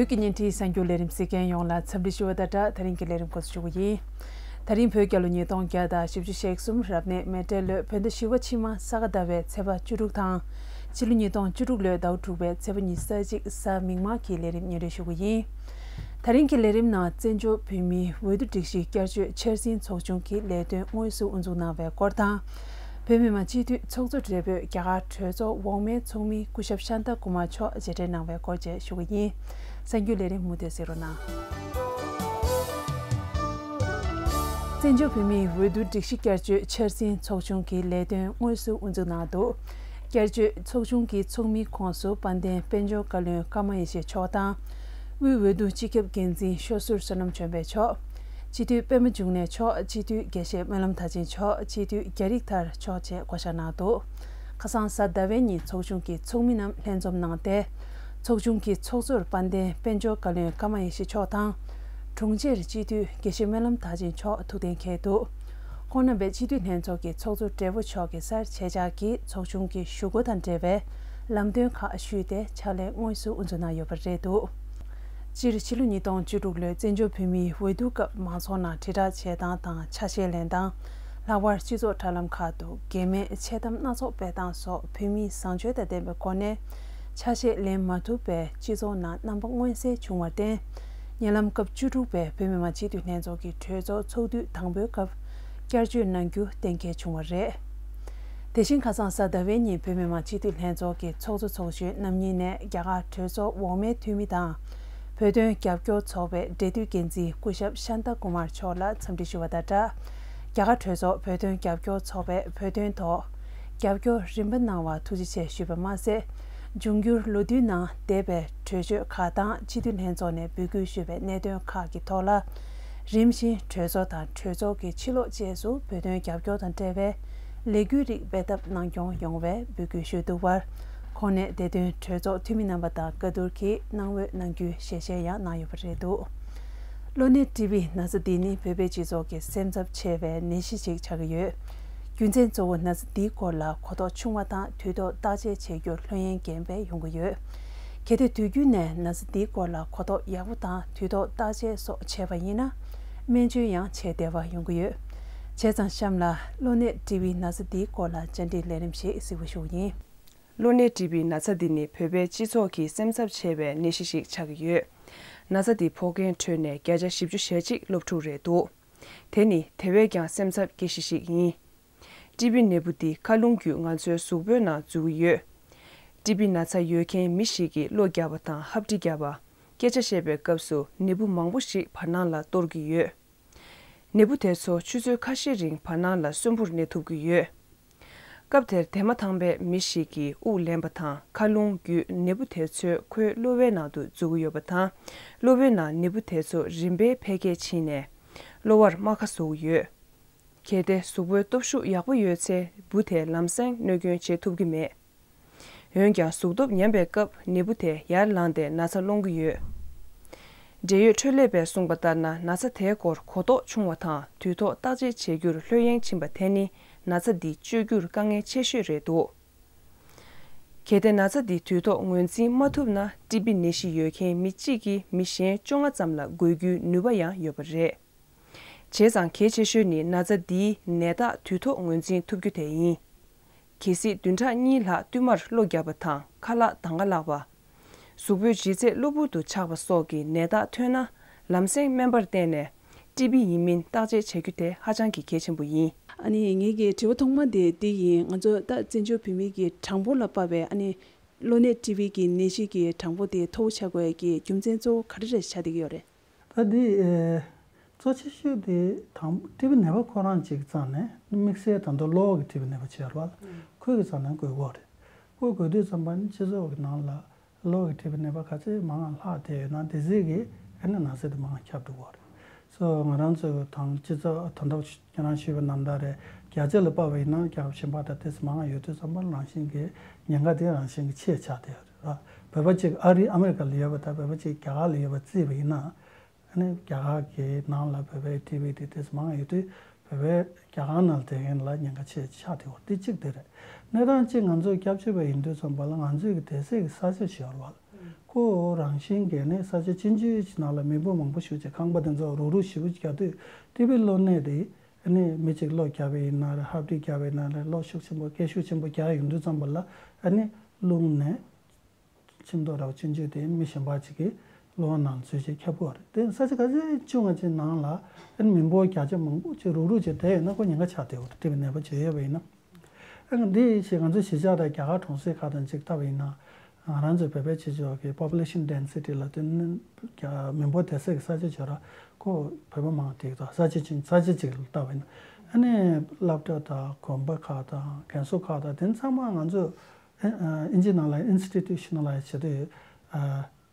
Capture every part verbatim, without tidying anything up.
བོད་ཀྱི་བརྙན་འཕྲིན་གསར་འགྱུར་ལས་རིམ་གཟིགས་མཁན་ཡོངས་ལ་འཚམས་འདྲི་ཞུ་བ་དང་སྦྲགས། ད་རིང་གི་ལས་རིམ་འགོ་འཛུགས་ཞུ་གི་ཡིན། ད་རིང་བོད་རྒྱལ་ལོ་ཉིས་སྟོང་བརྒྱ་དང་བཞི་བཅུ་ཞེ་གསུམ་རབ་གནས་མེ་སྤྲེལ་ལོའི་བོད་ཟླ་བཞི་པ་ཕྱི་མ་ས་ག་ཟླ་བའི་ཚེས་པ་བཅུ་དྲུག་དང་། ཕྱི་ལོ་ཉིས་སྟོང་བཅུ་དྲུག་ལོའི་ཟླ་བ་དྲུག་པའི་ཚེས་པ་ཉི་ཤུ་རྩ་གཅིག་གཟའ་མིག་དམར་གྱི་ལས་རིམ་སྙན་སྒྲོན་ཞུ་གི་ཡིན། ད་རིང་གི་ལས་རིམ་ནང་བཙན་བྱོལ་བོད་མིའི་འོས་བསྡུ་སྒྲིག་གཞི་བསྐྱར་བཅོས་འཆར་ཟིན་ཚོགས་ཆུང་གི་ལས་དོན་དངོས་སུ་དབུ་འཛུགས་གནང་བའི་སྐོར་དང་། བོད་མི་མང་སྤྱི་འཐུས་ཚོགས་གཙོ་སྦྲེལ་པོས་རྒྱ་གར་གྲོས་ཚོགས་འོག་མའི་ཚོགས་མི་སྐུ་ཞབས་ཤཱན་ཏཱ་ཀུ་མར་མཆོག་མཇལ་འཕྲད་གནང་བའི་སྐོར་བཅས་ཞུ་གི་ཡིན། གསར་འགྱུར་ལས་རིམ་མུ་མཐུད་གཟིགས་རོགས་གནང་། བཙན་བྱོལ་བོད་མིའི་འོས་བསྡུ་སྒྲིག་གཞི་བསྐྱར་བཅོས་འཆར་ཟིན་ཚོགས་ཆུང་གི་ལས་དོན་དངོས་སུ་དབུ་འཛུགས་གནང་འདུག་བསྐྱར་བཅོས་ཚོགས་ཆུང་གི་ཚོགས་མིའི་ཁོངས་སུ་དཔལ་ལྡན་དཔལ་འབྱོར་བཀའ་བློན་ཀརྨ་ཡེ་ཤེས་མཆོག་དང་། དབུས་འོས་བསྡུ་སྤྱི་ཁྱབ་འགན་འཛིན་ཤོ་ཟུར་བསོད་ནམས་ལྗོན་པ་མཆོག་སྤྱི་འཐུས་པད་མ་འབྱུང་གནས་མཆོག་སྤྱི་འཐུས་དགེ་བཤེས་སྨོན་ལམ་མཐར་ཕྱིན་མཆོག་སྤྱི་འཐུས་རྒྱ་རིགས་ཐར་མཆོག་བཅས་བསྐོ་གཞག་གནང་འདུག་ཁ་སང་གཟའ་ཟླ་བའི་ཉིན་ཚོགས་ཆུང་གི་ཚོགས་མི་རྣམས་ལྷན་འཛོམས་གནང་སྟེ། ཚོགས་ཆུང་གི་ཚོགས་གཙོར་དཔལ་ལྡན་དཔལ་འབྱོར་བཀའ་བློན་ཀརྨ་ཡེ་ཤེས་མཆོག་དང་། དྲུང་ཆེར་སྤྱི་འཐུས་དགེ་བཤེས་སྨོན་ལམ་མཐར་ཕྱིན་མཆོག་ཐུགས་གཏན་འཁེལ་འདུག་ཁོང་རྣམ་པས་སྤྱི་འཐུས་ལྷན་ཚོགས་ཀྱི་ཚོགས་གཙོ་སྦྲེལ་པོ་མཆོག་གི་སར་ཆེད་བཅར་གྱིས་ཚོགས་ཆུང་གི་ཞུ་སྒོ་དང་འབྲེལ་བའི་ལམ་སྟོན་ཁག་ཞུས་ཏེ་ཕྱག་ལས་དངོས་སུ་དབུ་འཛུགས་གནང་ཡོད་པ་རེད་འདུག་སྤྱིར་ཕྱི་ལོ་ཉིས་སྟོང་བཅུ་དྲུག་ལོའི་བཙན་བྱོལ་བོད་མིའི་འོས་བསྡུ་སྐབས་མང་ཚོགས་ནང་དྲིལ་བསྒྲགས་བྱེད་སྟངས་དང་ཆ་ཤས་ལེན་སྟངས། ལྷག་པར་སྤྱི་ཚོགས་དྲ་ལམ་ཁག་ཏུ་གེགས་མེད་འཆལ་གཏམ་སྣ་ཚོགས་སྤེལ་སྟངས་སོགས་བོད་མིས་བཟང་སྤྱོད་དང་ལྡན་པའི་སྒོ་ནས་ཆ་ཤས་ལེན་མ་ཐུབ་པས་སྤྱི་ཚོགས་ནང་རྣམ་པ་མངོན་གསལ་བྱུང་བར་བརྟེན། ཉེ་ལམ་སྐབས་བཅུ་དྲུག་པའི་བོད་མི་མང་སྤྱི་འཐུས་ལྷན་ཚོགས་ཀྱི་གྲོས་ཚོགས་ཚོགས་དུས་དང་པོའི་སྐབས་བསྐྱར་བཅོས་གནང་རྒྱུ་གཏན་འཁེལ་བྱུང་བ་རེད། དེ་བཞིན་ཁ་སང་གཟའ་ཟླ་བའི་ཉིན་བོད་མི་མང་སྤྱི་འཐུས་ལྷན་ཚོགས་ཀྱི་ཚོགས་གཙོ་ཚོགས་གཞོན་རྣམ་གཉིས་ནས་རྒྱ་གར་གྲོས་ཚོགས་འོག་མའི་འཐུས་མི་དང་། བོད་དོན་རྒྱབ་སྐྱོར་ཚོགས་པའི་འབྲེལ་མཐུད་འགན་འཛིན་སྐུ་ཞབས་ཤཱན་ཏཱ་ཀུ་མར་མཆོག་ལ་འཚམས་འདྲི་ཞུ་བ་དང་སྦྲགས། རྒྱ་གར་གྲོས་ཚོགས་བོད་དོན་རྒྱབ་སྐྱོར་ཚོགས་པས་བོད་དོན་ཐོག་རྒྱབ་སྐྱོར་རིམ་པ་གནང་བར་ཐུགས་རྗེ་ཆེ་ཞུས་པ་མ་ཟད། འབྱུང་འགྱུར་ལོ་དུས་ནང་འདས་པའི་གྲོས་ཆོད་ཁག་དང་སྤྱི་འཐུས་ལྷན་ཚོགས་ནས་འབོད་སྐུལ་ཞུས་པའི་གནད་དོན་ཁག་གི་ཐོག་ལ། རིམ་བཞིན་གྲོས་ཚོགས་དང་གྲོས་ཚོགས་ཀྱི་ཕྱི་ལོགས་བཅས་སུ་བོད་དོན་རྒྱབ་སྐྱོར་དང་འབྲེལ་བའི་ལས་འགུལ་རིགས་སྤེལ་ཐབས་གནང་སྐྱོང་ཡོང་བའི་འབོད་སྐུལ་ཞུས་འདུག་པར། ཁོང་ནས་དེ་དོན་གྲོས་ཚོགས་འཐུས་མི་རྣམ་པ་དང་བཀའ་བསྡུར་གྱིས་གནང་འོས་གནང་རྒྱུའི་ཞལ་བཞེས་ཡང་གནང་ཡོད་པ་རེད་འདུག་གློ་ནད་ཊི་བི་ན་ཚ་འདི་ནི་བོད་པའི་སྤྱི་ཚོགས་ཀྱི་སེམས་འཚབ་ཆེ་བའི་ནད་གཞི་ཞིག་ཆགས་ཀྱི་ཡོད། རྒྱུ་མཚན་གཙོ་བོ་ན་ཚ་འདིའི་སྐོར་ལ་གོ་རྟོགས་ཆུང་བ་དང་དུས་ཐོག་བརྟག་དཔྱད་བྱེད་རྒྱུར་ལྷོད་གཡེང་རྐྱེན་པས་ཡོང་གི་ཡོད། གལ་ཏེ་དུས་རྒྱུན་ནས་ན་ཚ་འདིའི་སྐོར་ལ་གོ་རྟོགས་ཡག་པོ་དང་དུས་ཐོག་བརྟག་དཔྱད་སོགས་བྱས་པ་ཡིན་ན། སྨན་བཅོས་ཡང་བྱེད་བདེ་བ་ཡོང་གི་ཡོད། བྱས་ཙང་གཤམ་ལ་གློ་ནད་ཊི་བི་ན་ཚ་འདིའི་སྐོར་ལ་བཅར་འདྲིའི་ལས་རིམ་ཞིག་གཟིགས་པ་ཞུ་གི་ཡིན། གློ་ནད་ཊི་བི་ན་ཚ་འདི་ནི་བོད་པའི་སྤྱི་ཚོགས་ཀྱི་སེམས་འཚབ་ཆེ་བའི་ནད་གཞི་ཞིག་ཆགས་ཀྱི་ཡོད། ན་ཚ་འདི་ཕོག་མཁན་ཁྲོད་ནས་བརྒྱ་ཆ་བཞི་བཅུ་ཞེ་གཅིག་སློབ་ཕྲུག་རེད་འདུག་དེ་ནི་དེ་བས་ཀྱང་སེམས་འཚབ་སྐྱེ་གཞི་ཞིག་ཡིན། ཊི་བི་ནད་འབུ་འདི་མཁའ་རླུང་བརྒྱུད་ང་ཚོའི་གཟུགས་པོའི་ནང་འཛུལ་གྱི་ཡོད། ཊི་བི་ན་ཚ་ཡོད་མཁན་མི་ཞིག་གིས་གློ་བརྒྱབ་པ་དང་ཧབ་དྲི་བརྒྱབ་པ། སྐད་ཆ་བཤད་པའི་སྐབས་སུ་ནད་འབུ་མང་པོ་ཞིག་བར་སྣང་ལ་གཏོར་གྱི་ཡོད། ནད་འབུ་དེ་ཚོ་ཆུ་ཚོད་ཁ་ཤས་རིང་བར་སྣང་ལ་གསོན་པོར་གནས་ཐུབ་ཀྱི་ཡོད། སྐབས་དེར་དེ་མ་ཐང་པའི་མི་ཞིག་གིས་དབུགས་ལེན་པ་དང་མཁའ་རླུང་བརྒྱུད་ནད་འབུ་དེ་ཚོས་ཁོའི་གློ་བའི་ནང་དུ་འཛུལ་གྱི་ཡོད་པ་དང་། གློ་བའི་ནང་ནད་འབུ་དེ་ཚོ་རིམ་པས་འཕེལ་རྒྱས་ཕྱིན་ནས། གློ་བར་རྨ་ཁ་བཟོ་གི་ཡོད། གལ་ཏེ་གཟུགས་པོའི་སྟོབས་ཤུགས་ཡག་པོ་ཡོད་ཚེ་འབུ་དེས་ལམ་སེང་གནོད་སྐྱོན་བྱེད་ཐུབ་ཀྱི་མེད། འོན་ཀྱང་གཟུགས་སྟོབས་ཉམས་པའི་སྐབས་ནད་འབུ་དེ་ཡར་ལངས་ཏེ་ན་ཚ་སློང་གི་ཡོད། འབྲེལ་ཡོད་འཕྲོད་ལས་པས་གསུངས་པ་ལྟར་ན། ན་ཚ་དེའི་སྐོར་གོ་རྟོགས་ཆུང་བ་དང་དུས་ཐོག་བརྟག་དཔྱད་བྱེད་རྒྱུར་ལྷོད་གཡེང་ཕྱིན་པ་དེ་ནི་ན་ཚ་འདི་བཅོས་རྒྱུར་དཀའ་ངལ་ཆེ་ཤོས་རེད་འདུག་གལ་ཏེ་ན་ཚ་འདི་དུས་ཐོག་ངོས་འཛིན་མ་ཐུབ་ན། ཊི་བི་ནད་གཞི་ཡོད་མཁན་མི་གཅིག་གིས་མི་གཞན་བཅོ་ལྔ་ཙམ་ལ་འགོས་རྒྱུའི་ནུས་པ་ཡང་ཡོད་པ་རེད། བྱས་ཙང་གལ་ཆེ་ཤོས་ནི་ན་ཚ་འདིའི་ནད་རྟགས་དུས་ཐོག་ངོས་འཛིན་ཐུབ་རྒྱུ་དེ་ཡིན། གལ་སྲིད་བདུན་ཕྲག་གཉིས་ལྷག་བསྟུད་མར་གློ་བརྒྱབ་པ་དང་ཁ་ལག་དང་ག་ལག་པ། གཟུགས་པོའི་ལྗིད་ཚད་གློ་བུར་དུ་ཆག་པ་སོགས་ཀྱི་ནད་རྟགས་ཐོན་ན། ལམ་སེང་སྨན་པར་བསྟེན་ནས་ཊི་བི་ཡིན་མིན་བརྟག་དཔྱད་བྱ་རྒྱུ་དེ་ཧ་ཅང་གི་གལ་ཆེན་པོ་ཡིན། ཨ་ནི་ངེད་ཀྱི་དྲི་བ་ཐོག་མ་དེ་འདི་ཡིན། ང་ཚོ་ད་བཙན་བྱོལ་བོད་མིའི་གྲངས་འབོར་ལ་དཔག་པའི་ཨ་ནི་གློ་ནད་ཊི་བི་གི་ནད་གཞི་གི་གྲངས་འབོར་དེ་མཐོ་བོ་ཆགས་དགོས་ཀྱི་རྒྱུ་མཚན་གཙོ་བོ་ག་རེ་རེད་ཆགས་བསྡད་ཀྱི་ཡོད་རེད། ད་འདི་ཨེ་གཙོ་ཆེ་ཤོས་དེ་དང་ཊི་བི་ནད་པ་ཁོ་རང་གཅིག་རྩ་ནས་དམིགས་བསལ་ད་དུང་གློ་བ་གི་ཊི་བི་ནད་པ་བྱས་རོགས། ཁོས་གི་རྩ་ནས་འགོས་ཀྱི་ཡོད་རེད། ཁོས་འགོས་དུས་ཙམ་པ་ནི་སྤྱི་ཚོགས་ཀྱི་ནང་ལ་གློ་བ་གི་ཊི་བི་ནད་པ་ག་ཚད་མང་ང་ལྷག་བསྡད་ཡོད་ན་དེ་ཚད་ཀྱི་ཨ་ནི་ན་ཚ་དེ་མང་ང་ཁྱབ་འགྲོ་གི་ཡོད་རེད། སོ་ང་རང་ཚོ་དང་སྤྱི་ཚོགས་ད་ལྟ་ཁྱེད་རང་ཞུས་པ་ནང་ལྟར་རེད། རྒྱ་ཆེ་ལ་དཔག་པ་ཡིན་ན་རྒྱལ་ཁབ་གཞན་པ་དང་དེ་ཚོ་མང་ང་ཡོད་དུས་ཙམ་པ་རང་བཞིན་གྱི་ཉེན་ཁ་དེ་རང་བཞིན་གྱི་ཆེ་ཆགས་བསྡད་ཡོད་རེད། བོད་པ་གཅིག་ཨ་རི་ཨ་མེ་རི་ཀ་ལ་ཡོད་པ་དང་བོད་པ་གཅིག་རྒྱ་གར་ལ་ཡོད་པ་བརྩིས་པ་ཡིན་ན། ཨ་ནི་རྒྱ་གར་གྱི་ནང་ལ་བོད་པའི་ཊི་བི་དེ་དེ་ཚོ་མང་ང་ཡོད་དུས་བོད་པའི་རྒྱ་གར་ནང་ལ་བསྡད་མཁན་ལ་ཉེན་ཁ་ཆེ་ཆགས་བསྡད་ཡོད་རེད། དེ་གཅིག་དེ་རེད། གནས་སྟངས་གཅིག་ང་ཚོས་སྐྱབས་བཅོལ་བ་ཡིན་དུས་ཙམ་པ་ལ་ང་ཚོས་ཀྱི་དེ་ཚད་ཀྱི་ས་ཆ་ཞིག་ཡོད་རེད་བ། ཁོ་རང་བཞིན་གྱིས་ནི་ས་ཆ་ཆུང་ཆུང་ཞིག་ནང་ལ་མི་འབོར་མང་པོ་ཞིག་གི་ཁང་པ་དེ་ཚོ་རུག་རུག་ཞེ་པོ་ཅིག་རྒྱག་དུས། ཏི་བི་གློག་གནས་དེ་ནི་མི་གཅིག་གློག་བརྒྱབ་པ་ཡིན་ན་རེད། ཧབ་ཏི་བརྒྱབ་པ་ཡིན་ན་རེད། གློག་ཤུགས་ཆེན་པོ་སྐད་ཤུགས་ཆེན་པོ་རྒྱག་ཡོང་དུས་ཙམ་པ་ལ་ཨ་ནི་རླུང་ནས་ཁྱིམ་ཐོག་ར་བ་ཆུང་ཆུང་དེ་མི་གཞན་པ་ཅིག་གིས་གློག་ནང་འཛུལ་བྱས་ཁྱབ་ཀྱི་ཡོད་རེད། དེ་ས་ཆ་ག་ཚོད་ཆུང་བ་ཅིག་ནང་ལ་ཨ་ནི་མི་འབོར་བརྒྱ་ཆ་མང་པོ་ཅིག་རུག་རུག་བྱས་བསྡད་ཡོད་ན་ཁོ་ཉེན་ཁ་ཆགས་བསྡད་ཡོད་རེད། ཏི་བི་ནད་པ་བྱེད་ཡོད་པ་ཡིན་ན། ཨ་ནི་འདི་ཞིག་ང་ཚོ་གཞིས་ཆགས་དང་རྒྱ་གར་གྲོང་གསེབ་ཁག་དང་ཅིག་ལྟ་བ་ཡིན་ན། ང་རང་ཚོའི་བོད་པའི་སྤྱི་ཚོགས་ཀྱི་population density ལབ་དུས་ནི་རྒྱ་མི་འབོར་དེ་ཚོ་གི་ས་ཆ་བྱེད་ར་ཁོ་བོད་པ་མང་དེ་དང་ས་ཆ་ཅིག་ས་ཆ་ཅིག་ལ་ལྟ་བ་ཡིན་ན། ཨ་ནི་སློབ་གྲྭ་དང་དགོན་པ་ཁག་དང་རྒན་གསོ་ཁག་དང་དེ་ཚང་མ་ང་ཚོ་ཨ་ཨ་ཨིན་ཇི་ནང་ལ་institutional ལབ་བྱེད་དུས། ཨ་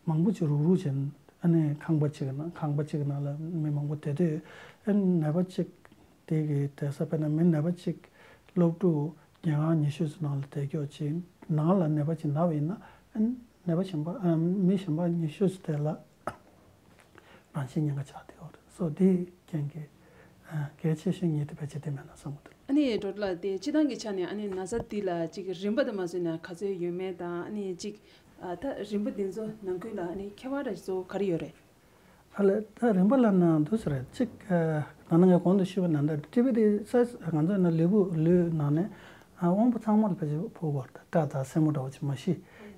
མང་པོ་ཅིག་རུག་རུག་བྱས་ནས་ཨ་ནི་ཁང་པ་གཅིག་ནང་ཁང་པ་གཅིག་ནང་ལ་མི་མང་པོ་བསྡད་དུས། ཨ་ནི་ནད་པ་གཅིག་དེ་གི་བསྡད་ས། དཔེར་ན་མི་ནད་པ་གཅིག་སློབ་ཕྲུག་ཉིན་གང་ཉི་ཤུ་ཙམ་ནང་ལ་བསྡད་ཀྱོག་ཅིག་ནང་ལ་ནད་པ་གཅིག་ན་བ་ཡིན་ན། ཨ་ནི་ནད་པ་གཞན་པ་ཨ་མི་གཞན་པ་ཉི་ཤུ་ཙམ་དེ་ལ་རང་བཞིན་ཉེན་ཁ་ཆགས་བསྡད་ཡོད་རེད། སོ་དེའི་རྐྱེན་གྱིས་ཨ་གལ་ཆེ་ཤོས་གཉིས་དེ་ཕལ་ཆེར་དེ་མེད་ན་བསམ་གྱི་འདུག་ཨ་ནི་ཌོག་ཊར་ལགས། དེ་སྤྱིར་བཏང་གི་ཆ་ནས་ཨ་ནི་ན་ཚ་འདི་ལ་ཅིག་རིམ་པ་དང་མ་བཟོས་ན་ག་ཚོད་ཡོད་མེད་དང་། ཨ་ནི་ཅིག་ཨ་ད་རིམ་པ་འདི་ཚོ་ནང་ཁུལ་ལ་ཨ་ནི་ཁྱད་པར་འདྲ་ཞིག་གཙོ་བོ་ག་རེ་ཡོད་རེད། ཨ་ལས་ད་རིམ་པ་ལབ་ན་འདུག་ཟེར་རེད། གཅིག་ཨ་ད་ནང་གི་གོང་དུ་ཞུས་པ་ནང་ལྟར་ཏི་བི་དེ་ས་ང་ཚོ་ནི་ལུས་པོ་ལུས་ནང་ནས་ཨ་དབང་པོ་ཚང་མ་ལ་ཕལ་ཆེར་ཕོག་གི་ཡོད་རེད། སྐྲ་དང་སེན་མོ་འདྲ་བོ་ཅིག་མ་གཞི།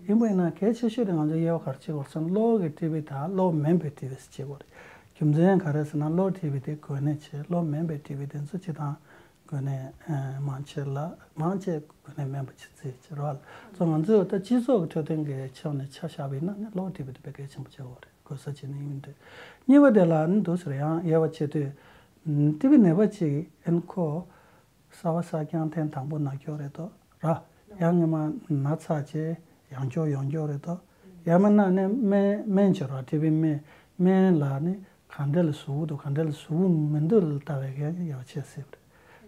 ཡིན་པ་ཡིན་ན་གལ་ཆེ་ཤོས་དེ་ང་ཚོ་དབྱེ་བ་ག་རེ་ཕྱེ་དགོས་ཟེར་ན། གློ་བོ་གི་ཏི་བི་དང་གློ་བོ་མིན་པའི་ཏི་བི་ཟེར་ཕྱེ་དགོས་རེད། རྒྱུ་མཚན་ག་རེ་ཟེར་ན་གློ་བོ་ཏི་བི་དེ་འགོས་ནད་བྱེད། གློ་བོ་མིན་པའི་ཏི་བི་དེ་ཚོ་སྤྱིར་བཏང་འགོས་ནད་མང་ཆེ་ལ་མང་ཆེ་འགོས་ནད་མིན་པ་ཅིག་བརྩི་ཕྱིར་རོ། སོ་ང་ཚོས་ད་སྤྱི་ཚོགས་ཀྱི་འཕྲོད་བསྟེན་གྱི་ཆ་ནས་ཆ་བཞག་པ་ཡིན་ན་ནི་གློ་བོ་ཏི་བི་དེ་དཔེ་གལ་ཆེན་པོ་ཆགས་ཀྱི་ཡོད་རེད། འགོས་ས་བྱས་ནས་ཡིན་དུས། གཉིས་པ་དེ་ལ་ནི་འདུག་ཟེར་ཡང་དབྱེ་བ་ཕྱེ་དུས། ཏི་བི་ནད་པ་ཅིག་ཨན་ཁོ་གསར་བ་གསར་རྐྱང་ཐེངས་དང་པོ་ན་སྐྱོ་རེད་དོ་ར། ཡང་སྔོན་མ་ན་ཚར་རྗེས་ཡང་སྐྱོ་ཡང་སྐྱོ་རེད་དོ། ཡང་མིན་ན་ནི་སྨན་སྨན་བྱེད་རོགས། ཏི་བི་སྨན་སྨན་ལ་ནི་ག་འདྲ་ལ་ཟུག་འདུག་ག་འདྲ་ལ་ཟུག་མི་འདུག་ལ་ལྟ་བའི་གལ་ཡོད་ཆེ་སྲིད་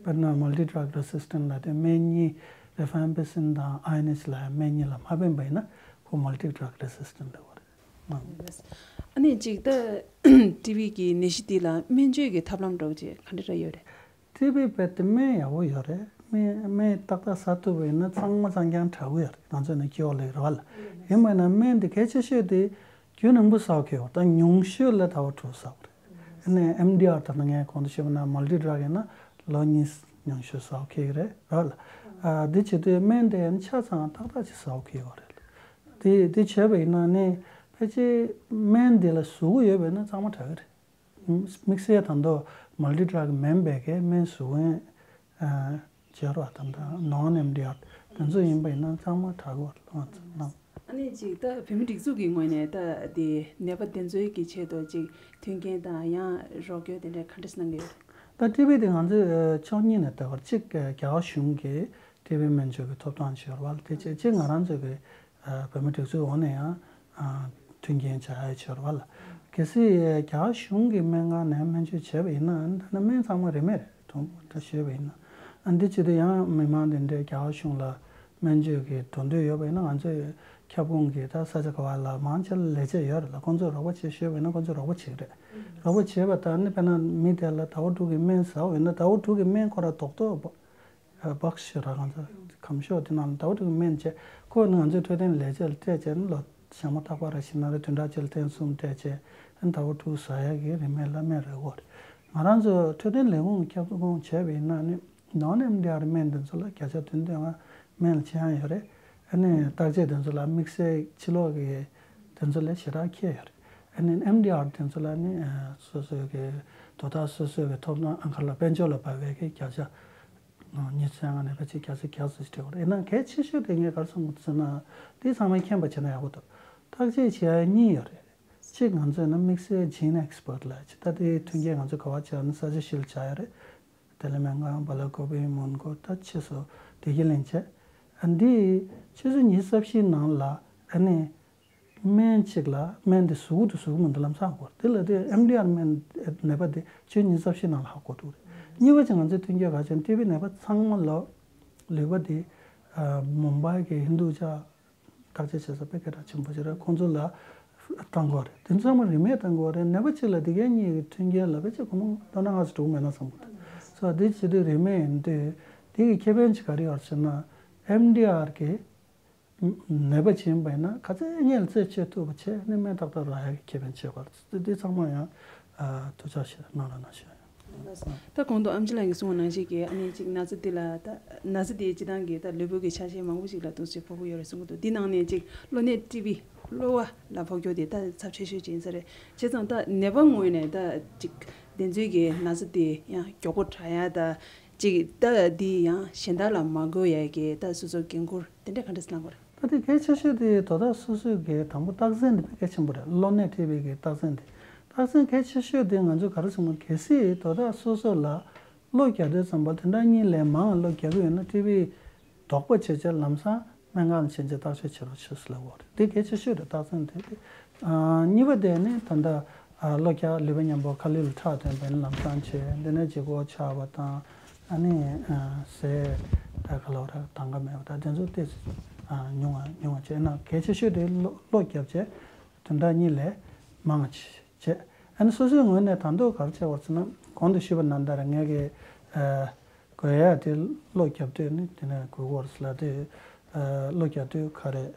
པ་རེད། དཔེར་ན་multi drug resistant ལབ་དུས་སྨན་གཉིས་rifampicin དང་ionist ལ་སྨན་གཉིས་ལ་མ་ཕན་པ་ཡིན་ན་ཁོ་multi drug resistant ལབ་པ་རེད། ཨ་ནི་གཅིག་ད་ཏི་བི་གི་ནད་གཞི་འདི་ལ་སྨན་བཅོས་ཀྱི་ཐབས་ལམ་འདྲ་བོ་ཅིག་ག་འདྲ་འདྲ་ཡོད་རེད། ཏི་བི་རྦད་དེ་སྨན་ཡག་པོ་ཡོད་རེད། སྨན་སྨན་ཏག་ཏག་ཟ་ཐུབ་པ་ཡིན་ན་གཙང་མ་གཙང་རྐྱང་དྲག་གི་ཡོད་རེད། ང་ཚོ་ནི་སྐྱེ་བོ་ལས་རོགས་ལ། ཡིན་པ་ཡིན་ན་སྨན་འདི་གལ་ཆེ་ཤོས་དེ་རྒྱུན་རིང་པོ་ཟ་དགོས་ཀྱི་ཡོད་རེད། ད་ཉུང་ཤོས་ལ་ཟླ་བ་དྲུག་ཟ་དགོས་རེད། ཨ་ནི་ཨེམ་ཌི་ཨར་ད་ནི་ངས་གོང་དུ་ཞུས་པ་ན་multi drug ཡིན་ན་ལོ་གཉིས་ཉུང་ཤོས་ཟ་དགོས་ཀྱི་རེད་རོགས་ལ། ཨ་འདི་བྱེད་དུས་སྨན་དེ་ཡང་ཆ་ཚང་ཏག་ཏག་ཅིག་ཟ་དགོས་ཀྱི་ཡོད་རེད། དེ་དེ་བྱས་པ་ཡིན་ན་ནི་ཕལ་ཆེར་སྨན་འདི་ལ་ཟུག་གི་ཡོད་པ་ཡིན་ན་གཙང་མ་དྲག་གི་རེད། དམིགས་བསལ་ད་དུང་multi drug མིན་པའི་གི་སྨན་གཟུགས་དབྱེ་བྱེད་རོགས་དང་དང་non M D R དེ་ཚོ་ཡིན་པ་ཡིན་ན་གཙང་མ་དྲག་གི་རེད་ལོ་ང་ཚོ་ནང་། ཨ་ནི་ཅིག་ད་བོད་མི་སྒྲིག་འཛུགས་ཀྱི་ངོས་ནས་ད་དེ་ནད་པ་དེ་ཚོའི་གི་ཆེད་དུ་ཅིག་མཐུན་རྐྱེན་དང་ཡང་རོགས་སྐྱོར་དེ་འདྲ་ག་འདྲ་གནང་གི་ཡོད། ད་ཏི་བི་དེ་ང་ཚོས་ཕྱོགས་གཉིས་ནས་ལྟ་བར། གཅིག་རྒྱ་གར་གཞུང་གིས་ཏི་བི་སྨན་བཅོས་ཀྱི་ཐོབ་ཐང་ཡོད་རེད་པ། དེ་གཅིག་གཅིག་ང་རང་ཚོ་གི་ཨ་བོད་མི་སྒྲིག་འཛུགས་འོག་ནས་ཡང་ཨ་མཐུན་རྐྱེན་བྱ་ཡ་ཡོད་རེད་པ་ལ། གལ་སྲིད་རྒྱ་གར་གཞུང་གི་སྨན་ཁང་ནས་སྨན་བཅོས་བྱས་པ་ཡིན་ན་ད་ནི་སྨན་ཚང་མ་རིན་མེད་རེད་དྲང་པོ་ད་ཞུས་པ་ཡིན་ན། ཨ་འདི་བྱེད་དུས་ཡང་མི་མང་དེ་འདྲས་རྒྱ་གར་གཞུང་ལ་སྨན་བཅོས་ཀྱི་འགྲོ་འདོད་ཡོད་པ་ཡིན་ན་ང་ཚོས་ཁྱབ་ཁོངས་ཀྱི་ད་ས་ཆ་ག་བ་ལ་མང་ཆེ་ལ་ལས་བྱེད་ཡོད་རེད་ལ། ཁོང་ཚོས་རོགས་པ་བྱེད་ཤེས་པ་ཡིན་ན་ཁོང་ཚོས་རོགས་པ་བྱེད་ཀྱི་རེད། རོགས་པ་བྱེད་པ་དང་ནི་དཔེར་ན་མི་དེ་ལ་ཟླ་བ་དྲུག་གི་སྨན་ཟ་བ་ཡིན་ན་ཟླ་བ་དྲུག་གི་སྨན་ཁོ་རང་རྡོག་རྡོག་བག་ཞིག་ར་གང་ཚ་གམ་ཤོག་དེ་ནང་ལ་ཟླ་བ་དྲུག་གི་སྨན་བྱས། ཁོ་ནི་ང་ཚོའི་འཕྲོད་བསྟེན་ལས་བྱེད་ལ་སྤྲད་བྱས་ནི་ལོ་ཞག་མ་རྟག་པ་ར་ཞིག་ན་རེ་བདུན་ཕྲག་གཅིག་ལ་ཐེངས་གསུམ་སྤྲད་བྱས་ཨ་ནི་ཟླ་བ་དྲུག་ཟ་ཡག་གི་རིན་མེད་ལ་སྨན་རེད་གོ། ང་རང་ཚོ་འཕྲོད་བསྟེན་ལས་ཁུངས་ཁྱབ་ཁོངས་བྱས་པ་ཡིན་ན་ནི་ནོན་ཨེམ་ཌི་ཨར་སྨན་དེ་ཚོ་ལ་བརྒྱ་ཆ་བདུན་བདུན་ལྔ་སྨན་ལ་ཆེ་ཡང་ཡོད་རེད། ཨ་ནི་བརྟག་དཔྱད་དེ་ཚོ་ལ་དམིགས་བསལ་ཕྱི་ལོགས་ཀྱི་དེ་ཚོ་ལས་ཞེ་དྲག་ཁྱད་ཡོད་རེད། ཨ་ནི་ཨེམ་ཌི་ཨར་དེ་ཚོ་ལ་ནི་ཨ་སོ་སོའི་གི་དོ་བདག་སོ་སོའི་གི་ཐོབ་ཐང་ཨང་ཁ་ལ་དཔལ་འབྱོར་ལ་བབས་པའི་གི་བརྒྱ་ཆ་ཉི་ཤུ་རྩ་ལྔ་ནས་ཕལ་ཆེར་བརྒྱ་ཆ་བརྒྱ་ཙམ་སྤྲད་པ་རེད། ཡིན་ན་གལ་ཆེ་ཤོས་དེ་ངས་ག་རེ་གསུང་གི་འདུག་ཟེར་ན་དེ་ཚང་མས་མཁྱེན་པ་བྱས་ན་ཡག་པོ་འདུག་བརྟག་དཔྱད་བྱེད་ཡ་གཉིས་ཡོད་རེད། གཅིག་ང་ཚོས་ན་དམིགས་བསལ་gene expert ལ་ཅི་ད་དེའི་མཐུན་རྐྱེན་ང་ཚོ་ག་བ་བྱས་ན་ས་ཆ་བཞི་ལ་བྱ་ཡ་རེད། དེ་ལ་སྨན་ཁང་། སྦེ་ལ་ཀོ་པི། མོན་གྷོ། ད་ཕྱིས་སུ་བདེ་སྐྱིད་གླིང་བྱས། ཨ་འདི་ཆུ་ཚོད་ཉི་ཤུ་རྩ་བཞི་ནང་ལ་ཨ་ནི་སྨན་གཅིག་ལ་སྨན་དེ་ཟུག་གི་འདུག་ཟུག་གི་མི་འདུག་ལབ་ཚར་དགོས་རེད། དེ་ལ་དེ་ཨེམ་ཌི་ཨར་སྨན་ནད་པ་དེ་ཆུ་ཚོད་ཉི་ཤུ་རྩ་བཞི་ནང་ལ་ཧ་གོ་ཐུབ་རེད། གཉིས་པ་ཅིག་ང་ཚོའི་མཐུན་རྐྱེན་ག་ཅན་ཏི་བི་ནད་པ་ཚང་མ་ལ་ལུས་པ་དེ་ཨ་མུམ་བྷའི་གི་ཧིན་དུ་ཅག་བརྟག་དཔྱད་བྱེད་ས་དཔེ་སྐད་གྲགས་ཆེན་པོ་ཞིག་རེད། ཁོང་ཚོ་ལ་བཏང་དགོས་རེད། དེ་ཚང་མ་རིན་མེད་བཏང་དགོས་རེད། ནད་པ་གཅིག་ལ་དེ་གའི་གཉིས་ཀྱི་མཐུན་རྐྱེན་ལ་དཔེ་ཆ་སྒོར་མོ་ཌོ་ལར་ལྔ་བཅུ་དྲུག་མེད་ན་བསམ་གྱི་འདུག་སོ་དེ་བྱེད་དུས་རིན་མེད་ཡིན་དུས་དེ་གི་ཁེ་ཕན་ཅིག་ག་རེ་ཡོད་ཟེར་ན་ཨེམ་ཌི་ཨར་གི་ ནད་པ་ཅིག་ཡིན་པ་ཡིན་ན་ག་ཚད་སྔོན་ལ་རྩད་གཅོད་ཐུབ་པ་བྱས་ནས་སྨན་ཏག་ཏག་རག་ཡག་གི་ཁེ་ཕན་ཆེ་བ་རེད། དེ་ཚང་མ་ཡང་ཐུགས་ཅག་བཞེས་གནང་རོགས་གནང་ཞུ་ཡ་ཡིན། ད་གོང་དུ་ཨེམ་ཆི་ལགས་ཀྱིས་གསུངས་པ་ནང་བཞིན་གྱི་ཨ་ནི་ཅིག་ན་ཚ་འདི་ལ་ད་ན་ཚ་འདིའི་སྤྱི་བཏང་གི་ད་ལུས་པོ་གི་ཆ་ཤས་མང་པོ་ཞིག་ལ་འདུག་སེ་ཕོག་གི་ཡོད་རེད་གསུང་གི་འདུག་འདི་ནང་ནས་ཅིག་གློ་ནད་ཊི་བི་གློ་བ་ལ་ཕོག་རྒྱུ་དེ་ད་ཚབས་ཆེ་ཤོས་ཅིག་ཡིན་ས་རེད། བྱས་ཙང་ད་ནད་པ་ངོས་ནས་ད་ཅིག་དེ་ཚོའི་གི་ན་ཚ་དེ་ཡང་མགྱོགས་པོ་དྲག་ཡ་ད་ཅིག་ད་འདི་ཡང་གཞན་དག་ལ་མ་འགོས་ཡ་གི་ད་སོ་སོ་འགན་ཁུར་དེ་འདྲ་ག་འདྲ་སེ་གནང་དགོས་རེད། ད་དེ་གལ་ཆེ་ཤོས་དེ་དོ་བདག་སོ་སོའི་གི་དང་པོ་རྟགས་མཚན་དེ་དཔེ་གལ་ཆེན་པོ་རེད། གློ་ནད་ཊི་བི་གི་རྟགས་མཚན་དེ། རྟགས་མཚན་གལ་ཆེ་ཤོས་དེ་ང་ཚོས་ག་རེ་ཟེར་ན་གལ་སྲིད་དོ་བདག་སོ་སོ་ལ་གློ་རྒྱག་དུས་ཙམ་པ་དེ་འདྲ་གཉིས་ལས་མང་གློ་རྒྱག་གི་ཡོད་ན་ཊི་བི་དོགས་པ་བྱས་བྱས་ལམ་སང་སྨན་ཁང་ལ་ཕྱིན་བྱས་བརྟག་དཔྱད་བྱེད་རོགས་བྱོས་ཟེར་ལབ་ཡོད་རེད། དེ་གལ་ཆེ་ཤོས་རེད། རྟགས་མཚན་དེ་དེ། ཨ། གཉིས་པ་དེ་ནི་ད་ལྟ་ཨ་གློ་རྒྱག་ལུས་པོ་མཉམ་པོ་ཁ་ལུད་ལ་ཁྲག་ཐོན་པའི་ལམ་སང་བྱས་འདི་ནས་ལྗིད་ཁོག་ཆག་པ་དང་ཨ་ནི་ཨ་ཟས་ད་ག་ལབ་ར་དང་ག་མེད་པ་ད་དེ་ཚོ་ཏོག་ཙམ་ཨ་ཉུང་བ་ཉུང་བ་བྱས་ན་གལ་ཆེ་ཤོས་དེ་གློ་གློ་རྒྱབ་བྱས་དོན་དག་གཉིས་ལས་མང་བ་བྱས། ཨ་ནི་སོ་སོའི་ངོས་ནས་ད་དུང་ག་རེ་བྱས་པ་རེད་ཟེར་ན་གོང་དུ་ཞུས་པ་ནང་ལྟར་ངས་ཀྱི་ཨ། དགོས་ཡ་དེ་གློ་རྒྱབ་དུས་ནི་དེ་ནས་དགོས་ཀྱི་ཡོད་རེད་ལབ་དུས། ཨ། གློ་རྒྱག་དུས་ཁ་རས།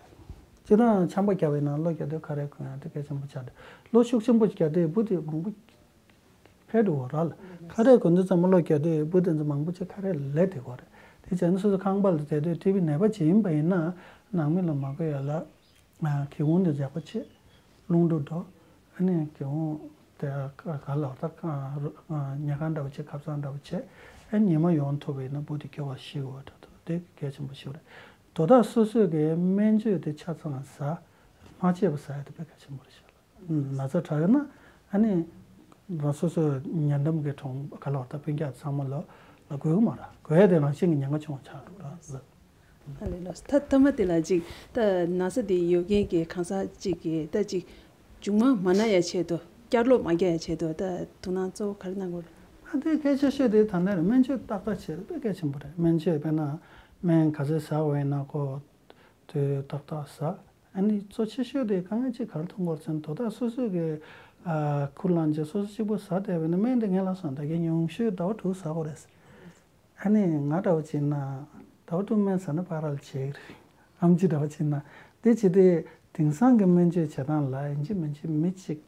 སྤྱིར་བཏང་ཆམ་པ་བརྒྱབ་པ་ཡིན་ན་གློ་རྒྱག་དུས་ཁ་རས་གོན་ཡ་དེ་གལ་ཆེན་པོ་ཆགས་འདུག་གློ་ཤུགས་ཆེན་པོ་རྒྱག་དུས་འབུ་དེ་མང་པོ་འཕེལ་འགྲོ་གི་རེད་ལ། ཁ་རས་གོན་དུས་ཙམ་པ་གློ་རྒྱག་དུས་འབུ་དེ་ཚོ་མང་པོ་ཅིག་ཁ་རས་ལས་དེ་གོ་རེད། དེ་བྱས་ན་སོ་སོ་ཁང་པ་ལ་བསྡད་དུས་ཊི་བི་ནད་པ་ཅིག་ཡིན་པ་ཡིན་ན་ནང་མི་ལ་མ་འགོས་ཡ་ལ། སྒེའུ་ཁུང་དེ་ཡག་པོ་བྱེད། རླུང་འགྲོ་འགྲོ། ཨ་ནི་སྒེའུ་ཁུང་དེ་ག་ལ་ད་ཉལ་ཁང་འདྲ་བོ་བྱེད། ཁབ་ཚང་འདྲ་བོ་བྱེད། ཨ་ཉི་མ་ཡོང་ཐུབ་པ་ཡིན་ན་འབུ་དེ་སྐྱོ་བ་ཞིག་འོ་ད་དེ་གལ་ཆེན་པོ་ཞིག་རེད། དོ་བདག་སོ་སོས་ཀྱི་སྨན་བཅོས་དེ་ཆ་ཚང་ཟ། མ་བྱས་པ་ཟ་ཡ་དེ་དཔེ་གལ་ཆེན་པོ་རེད་ཤག་ན་ཚ་དྲག་ཡོད་ན་ཨ་ནི་རང་སོ་སོའི་ཉེ་འགྲམ་གྱི་གྲོང་ག་ལ་ད་སྤུན་ཀྱག་ཚང་མ་ལ་ལ་འགོས་ཀྱི་མ་རེད། འགོས་ཡ་དེ་རང་བཞིན་གྱི་ཉེན་ཁ་ཆུང་བ་ཆགས་འགྲོ་ར། ཨ་ལས་ལགས་སོ། ད་ཐ་མ་དེ་ལ་ཅིག་ད་ན་ཚ་དེ་ཡོད་མཁན་གྱི་གང་ཟག་ཅིག་གིས་ད་ཅིག་མཇུག་མ་མ་ན་ཡ་ཆེད་དུ་བསྐྱར་ལོག་མ་རྒྱག་ཡ་ཆེད་དུ་ད་དོ་སྣང་གཙོ་བོ་ག་རེ་གནང་དགོས་རེད། ཨ་དེ་གལ་ཆེ་ཤོས་དེ་ད་ལྟ་རེད། སྨན་བཅོས་ཏག་ཏག་བྱེད་དཔེ་གལ་ཆེན་པོ་རེད། སྨན་བཅོས་དཔེར་ན་སྨན་ག་ཚོད་ཟ་བ་ཡིན་ན་ཁོ་དུས་ཏག་ཏག་ཟ། ཨ་ནི་གཙོ་ཆེ་ཤོས་དེ་དཀའ་ངལ་ཅིག་ག་རེ་མཐོང་གི་ཡོད་རེད་ཟེར་ན་དོ་བདག་སོ་སོ་གི་ཨ་ཁུར་བླངས་བྱས་སོ་སོ་གཅིག་པུ་ཟ་བསྡད་པ་ཡིན་ན་སྨན་དེ་ངས་ལབ་སོང་ད་གིན་ཉུང་ཤོས་ཟླ་བ་དྲུག་ཟ་དགོས་རེད་ཟེར། ཨ་ནི་ང་འདྲ་བོ་བྱས་ན་ཟླ་བ་དྲུག་སྨན་ཟ་ན་ཕར་ར་ལ་བྱེད་ཀྱི་རེད། ཨེམ་ཆི་འདྲ་བོ་བྱས་ན་དེ་བྱེད་དུས་དེང་སང་གི་སྨན་བཅོས་བྱེད་སྟངས་ལ་ཡིན་གཅིག་མིན་གཅིག་མི་གཅིག་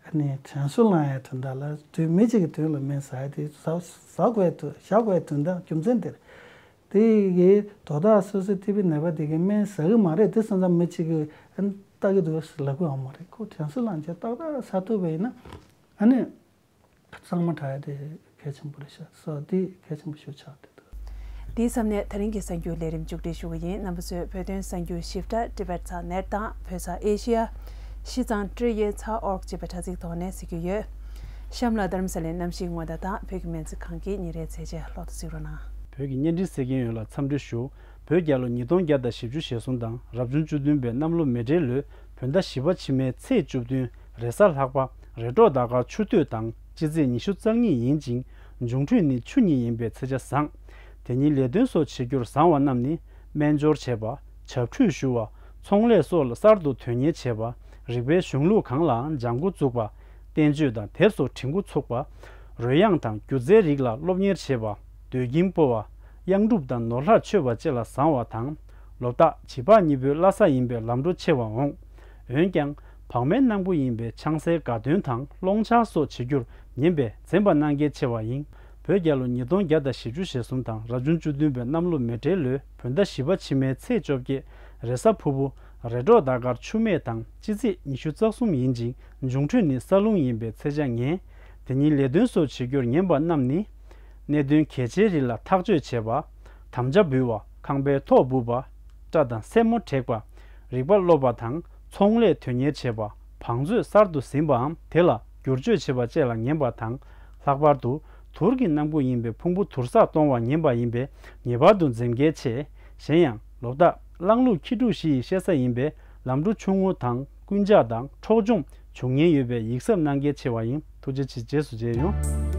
ཨ་ནི་དྲན་གསོ་བསླང་ཡའི་དོན་དག་ལ་དུས་མི་གཅིག་གི་དུས་ལ་སྨན་ཟ་ཡ་དེ་ཟ་ཟ་དགོས་དུས་བཞག་དགོས་དོན་དག་རྒྱུ་མཚན་དེ་རེད། དེ་གི་དོ་བདག་སོ་སོའི་ཊི་བི་ནད་པ་དེ་གི་སྨན་ཟ་གི་མ་རེད་དེ་སོང་ཙང་མི་གཅིག་གི་ཨ་ནི་ལྟ་གི་འདུག་ཟེར་ལབ་གི་ཡོད་མ་རེད། ཁོ་དྲན་གསོ་བསླངས་བྱས་ཏག་ཏག་ཟ་ཐུབ་པ་ཡིན་ན་ཨ་ནི། གཙང་མ་དྲག་ཡ་དེ་གལ་ཆེན་པོ་རེད་ཤག་སོ་འདི་གལ་ཆེན་པོ་ཞིག་ཆགས་བསྡད་འདུག་དེའི་མཚམས་ནས་ད་རིང་གི་གསར་འགྱུར་ལས་རིམ་མཇུག་སྒྲིལ་ཞུ་གི་ཡིན། རྣམ་པ་ཚོས་བོད་དོན་གསར་འགྱུར་ཞིབ་ཕྲ་ཊི་བེཊ་ཚགས་ནེཊ་དང་བོད་ཚགས་ཨེ་ཤི་ཡ། ཤིས་ཙང་ཀྲི་ཡེ་ཚགས་ཨོར་ཅེས་པའི་དྲ་ཚིགས་ཐོག་ནས་གཟིགས་རྒྱུ་ཡོད། གཤམ་ལ་རྡ་རམ་ས་ལའི་གནམ་གཤིས་སྔོན་བརྡ་དང་བོད་ཀྱི་སྨན་རྩིས་ཁང་གི་ཉིན་རེའི་ཚེས་ཆ་ལྷག་ཏུ་གཟིགས་རོགས་གནང་། བོད་ཀྱི་བརྙན་འཕྲིན་གསན་མཁན་ཡོངས་ལ་འཚམས་འདྲི་ཞུ། བོད་རྒྱལ་ལོ་ཉིས་སྟོང་བརྒྱ་དང་བཞི་བཅུ་ཞེ་གསུམ་དང་རབ་བྱུང་བཅུ་བདུན་པའི་གནམ་ལོ་མེ་སྤྲེལ་ལོའི་བོད་ཟླ་བཞི་པ་ཕྱི་མའི་ཚེས་བཅུ་བདུན་རེས་གཟའ་ལྷག་པ་རེས་འགྲོགས་ཟླ་སྐར་ཆུ་སྟོད་དང་སྤྱི་ཚེས་ཉི་ཤུ་རྩ་གཉིས་ཡིན་ཅིང་འབྱུང་འཕྲོད་ནི་ཆུ་གཉིས་ཡིན་པའི་ཚེས་ཆ་བཟང་། དེ་ཉིན་ལས་དོན་སོགས་བྱེད་རྒྱུར་བཟང་བ་རྣམས་ནི་སྨན་སྦྱོར་བྱེད་པ། བྱབས་ཁྲུས་ཞུ་བ། ཚོང་ལས་སོགས་ལ་གསར་དུ་དོན་གཉེར་བྱེད་པ། རིག་པའི་གཞུང་ལུགས་གང་ལའང་སྦྱང་འགོ་བཙུགས་པ། བསྟན་བཅོས་དང་དེབ་སོགས་འབྲི་འགོ་ཚུགས་པ། རོལ་དབྱངས་དང་སྒྱུ་རྩལ་རིགས་ལ་སློབ་གཉེར་བྱེད་པ། ཟློས་གྱེན་སྤོ་བ། གཡང་སྒྲུབ་དང་ནོར་ལྷག་མཆོད་པ་བཅས་ལ་བཟང་བ་དང་། ལོ་རྟགས་བྱིས་པ་གཉིས་པོའི་བླ་གཟའ་ཡིན་པས་ལམ་འགྲོ་ཆེ་བ་འོང་། འོན་ཀྱང་། བག་མེད་སྣང་བུ་ཡིན་པས་ཆང་སའི་དགའ་སྟོན་དང་སློང་ཆང་སོགས་བྱེད་རྒྱུར་ཉན་པས་འཛེམ་པ་གནང་གལ་ཆེ་བ་ཡིན། བོད་རྒྱལ་ལོ་ཉིས་སྟོང་བརྒྱ་དང་བཞི་བཅུ་ཞེ་གསུམ་དང་རབ་བྱུང་བཅུ་བདུན་པའི་གནམ་ལོ་མེ་སྤྲེལ་ལོའི་བོད་ཟླ་བཞི་པ་ཕྱི་མའི་ཚེས་བཅོ་བརྒྱད་རེས་གཟའ་ཕུར་བུ་རེས་འགྲོགས་ཟླ་སྐར་ཆུ་སྨད་དང་སྤྱི་ཚེས་ཉི་ཤུ་རྩ་གསུམ་ཡིན་ཅིང་འབྱུང་འཕྲོད་ནི་ས་རླུང་ཡིན་པས་ཚེས་ཆ་ངན། དེ་ཉིན་ལས་དོན་སོགས་བྱེད་རྒྱུར་ངན་པ་རྣམས་ནི། གནད་དོན་གལ་ཆེའི་རིགས་ལ་ཐག་གཅོད་བྱེད་པ། དམ་བཅའ་འབུལ་བ། ཁང་པའི་ཐོག་སྦུབ་པ། སྐྲ་དང་སེན་མོ་བྲེག་པ། རིག་པ་སློབ་པ་དང་ཚོང་ལས་དོན་གཉེར་བྱེད་པ། བང་མཛོད་གསར་དུ་ཟིན་པའམ་དེ་ལ་བསྒྱུར་བཅོས་བྱེད་པ་བཅས་ལ་ངན་པ་དང་། ལྷག་པར་དུ་དུར་གྱི་སྣམ་བུ་ཡིན་པའི་ཕུང་པོ་དུར་སག་གཏོང་བ་ངན་པ་ཡིན་པས་ངེས་པར་དུ་འཛེམ་གལ་ཆེ། གཞན་ཡང་ལོ་རྟགས་གླང་ལུག་ཁྱི་འབྲུག་བཞི་ཡི་བཤད་ས་ཡིན་པས་ལམ་འགྲོ་ཆུང་ངུ་དང་རྐུན་ཇག་དང་འཕྲོག་བཅོམ་འབྱུང་ཉེན་ཡོད་པས་ཡིག་གཟབ་གནང་གལ་ཆེ་བ་ཡིན། ཐུགས་རྗེ་ཆེ། རྗེས་སུ་མཇལ་ཡོང་།